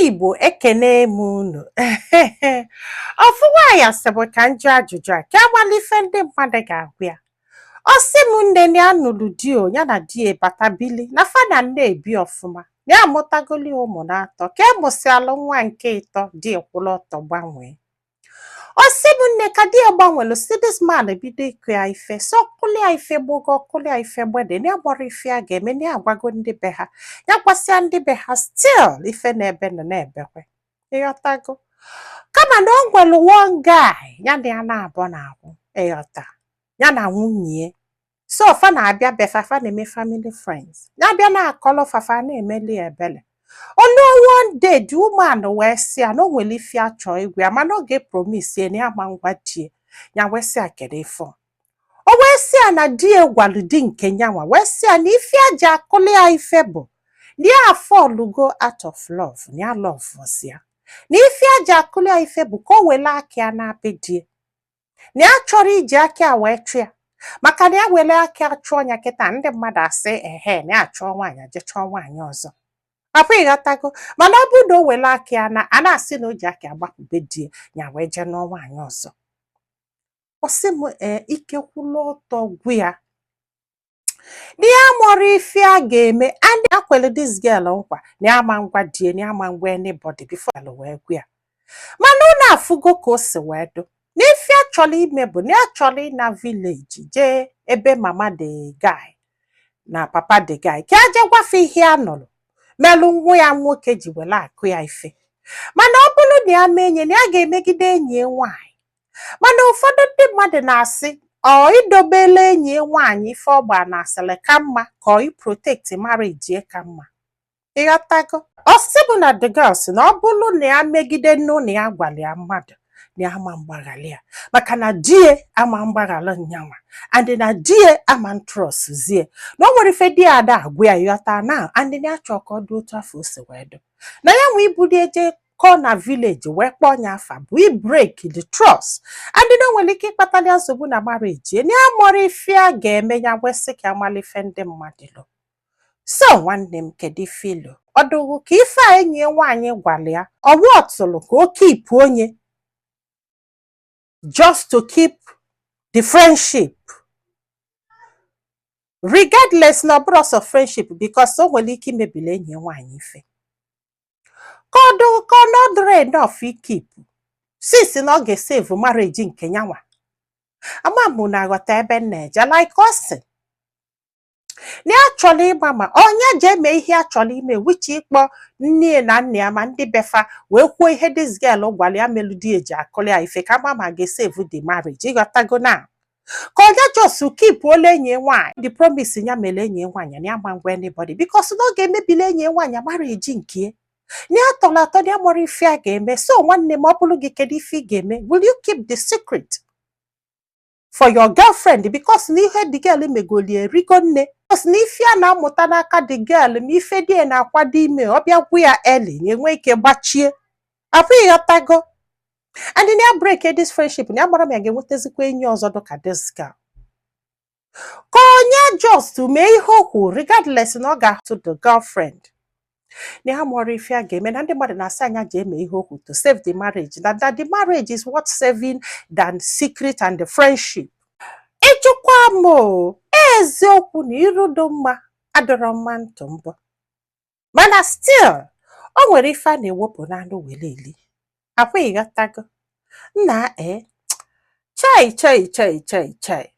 Igbo, ekene m unu. Ofu nwaanyị asị bụ ka m jụọ ajụjụ a ka agbala ife ndị mmadụ ga-agwa ya. Ọ sị m, nne, na ya nụrụ di o, ya na di ya bata bili na fa na nne ebi ọfụma, na ya amụtagoli ụmụ na-atọ. Ka e mụsịalụ nwa nke ịtọ, di ekwụla ọtọ gbanwee. Ọ sị m, nne, ka di ya gbanwelu si, this man bido ịkụ ya ife, so ọkụlụ ya ife gbogo, ọkụlụ ya ife gbede, na ya gbọrọ ife ya ga-eme, na ya agwago ndị be ha, ya gwasịa ndị be ha, still ife na-ebe nọ na-ebekwe, ịghọtago? Kama na o nwere one guy ya na ya na-abụ na-akwụ, ịghọta, ya na nwunye so fa na-abịa befa, fa na-eme family friends, ya bịa na-akọlụ fafa, na-emeli ya ebele. Olu one day, the woman wee sị ya na o nwere ife achọ igwe ya, mana ọ ga-epromise ya na ya ma ngwa die ya. Wee sị ya, kedu ife ọ? O wee sị ya na di ya gwalụ di nke nyanwa, wee sị ya na ife a ji akụlụ ya ife bụ na ya afọlugo out of love, na ya love ya, na ife a ji akụlụ ya ife bụ ka o were aka ya na-apị die, na ya chọrọ iji aka ya wee chụ ya, maka na ya were aka ya chụọ ya kịta, ndị mmadụ asị ehe, na ya chụọ nwaanyị, je chụọ nwaanyị ọzọ akwa, ịghọtago? Mana ọ bụrụ na o were aka ya na a na-asị na o ji aka ya gbapụbe die ya, wee jee nụọ nwaanyị ọzọ. Ọ sị m, ee, ike kwụlụ ọtọ gwu ya, na ya mụrụ ife a ga-eme, and ya kwere this girl nkwa na ya ma ngwa die, na ya ma ngwa anybody before ya wee gwu ya. Mana unu afụgo ka o si wee dụ na ife a chọrọ ime bụ na ya chọrọ ịna village, jee ebe mama the guy na papa the guy, ka a jee gwafe ihe a nụrụ melụ nwa ya nwoke ji were akụ ya ife. Mana ọ bụrụ na ya mee enyi, na ya ga-emegide enyi ya nwaanyị. Mana ụfọdụ ndị mmadụ na-asị ọ idobela enyi ya nwaanyị ife ọgba na asịrị ka mma, ka ọ iprotect marriage ya ka mma, ịghọtago? Ọ sị bụ na the girl sị na ọ bụrụ na ya megide nne na ya gwara ya mmadụ, na ya ama mgbaghalị ya, maka na die ama mgbaghalị nyanwa, and na die ama trust zie, na o nwere ife di ya ada agwa ya, ịghọta na? And na ya chọọ ka ọ dị otu afọ o si wee dị, na ya nwe ibuli eje kọọ na village wee kpọọ ya afa bụ i break the trust, and na o nwere ike ịkpatara ya nsogbu na marriage, na ya mụrụ ife a ga-eme. Ya wesị ka amala ife ndị mmadụ lụ. So nwanne m, kedu ife ilu ọdụgụ ka ife a enyi ya nwaanyị gwara ya ọwụ ọtụlụ ka o keep onye, just to keep the friendship, regardless na ọ bụrụ sọ friendship, because o nwere ike imebili enyi ya nwaanyị ife, ka ọ dụ ka ọ nọdụrụ enough ikeep, since na ọ ga-esave marriage nke nyanwa. Ama m na aghọta ebe m na-eje. Like ọ sị na ya chọrọ ịgba ma onye ji eme ihe a chọrọ ime, which ịkpọ nne na nna ya ma ndị befa wee kwuo ihe this girl gwara ya melu di eji akụli ya ife, ka ama ma ga-esave the marriage, ịghọtago na? Ka onye just keep ole enyi ya nwaanyị the promise ya mere enyi ya nwaanyị na ya ma ngwa anybody, because na ọ ga-emebili enyi ya nwaanyị marriage nke ya, na ya tọrọ atọ, na ya mụrụ ife a ga-eme. So nwanne m, ọ bụrụ gị, kedu ife ị ga-eme? Will you keep the secret for your girlfriend? Because na ihe the girl megolie erigo nne, because na ife a na-amụta n'aka the girl, ma ife die na-akwado ime, ọ bịa gwu ya early, na enwe ike gbachie afọ, ịghọtago? And na ya break this friendship, na ya gbara m ya ga-enwetazikwa enyi ọzọ dịka this girl, ka onye just mee ihe o kwuru, regardless na ọ ga-atụ the girlfriend, na ya mụrụ ife a ga-eme, na ndị mmadụ na-asị anya ji eme ihe okwu to save the marriage, na that the marriage is worth saving than secret and the friendship. Ịjụkwa m o, eziokwu na irudo mma adịrọ mma ntụ mbọ, mana still o nwere ife a na-ewepụ n'anụ were eli akwa, ịghọtago nna? Ee, chai chai chai chai chai,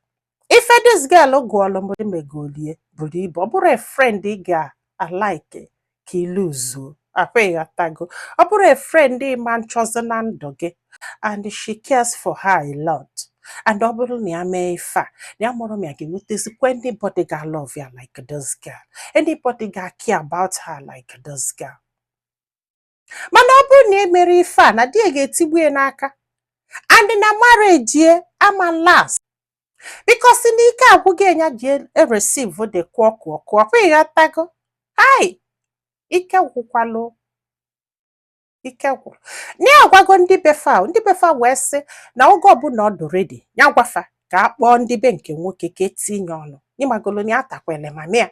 ife this girl gụọlụ m megolie buru ibu. Ọ bụrụ a friend ị ga-alike ka iluzuo akwa, ịghọtago? Ọ bụrụ a friend ịma nchọzi na ndụ gị, and she cares for her a lot, and ọ bụrụ na ya mee ife a, na ya mụrụ m ya ga-enwetazikwa anybody ga-love ya like this girl, anybody ga-care about her like this girl. Mana ọ bụrụ na e mere ife a, na di ya ga-etigbu ya n'aka, and na marriage ye ama last, because n'ike agwụghị ya ji ereceive the kụọ kụọ kụọ kwa, ịghọtago? Hai, ike gwụkwalụ, ike gwụrụ. Na ya agwago ndị befa, ndị befa wee sị na oge ọbụla ọ dị ready, ya gwafa ka a kpọọ ndị be nke nwoke ka etinye ọnụ, ịmagolo na ya takwele mama ya.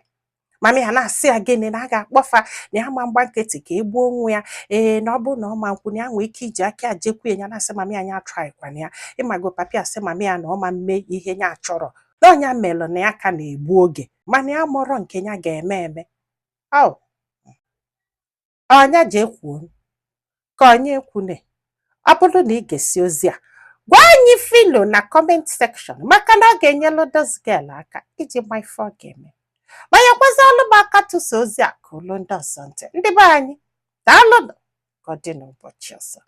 Mami ya na-asị ya gịnị, na a ga-akpọfa, na ya ma mgba nkịtị ka e gbuo nwa ya. Ee, na ọ bụrụ na ọ ma nkwụ, na ya nwee ike iji aka ya jekwu ya. Na-asị mami ya, ya trykwana ya. Ịmago papi asị mami ya na ọ ma mme ihe ya chọrọ, na ọnya melụ na ya ka na-egbu oge, mana ya mụrọ nke ya ga-eme eme. Ọ ọnya jee kwuo ka onye ekwune. Ọ bụrụ na ị ga-esi ozi a, gwa anyị filo na comment section, maka na ọ ga-enyelu this girl aka iji ma ife ọ ga-eme. Manyekwazịalụ m aka tụsa ozi a ka olu ndị ọzọ ntị. Ndị be anyị, daalụnụ. Ka ọ dị n'ụbọchị ọzọ.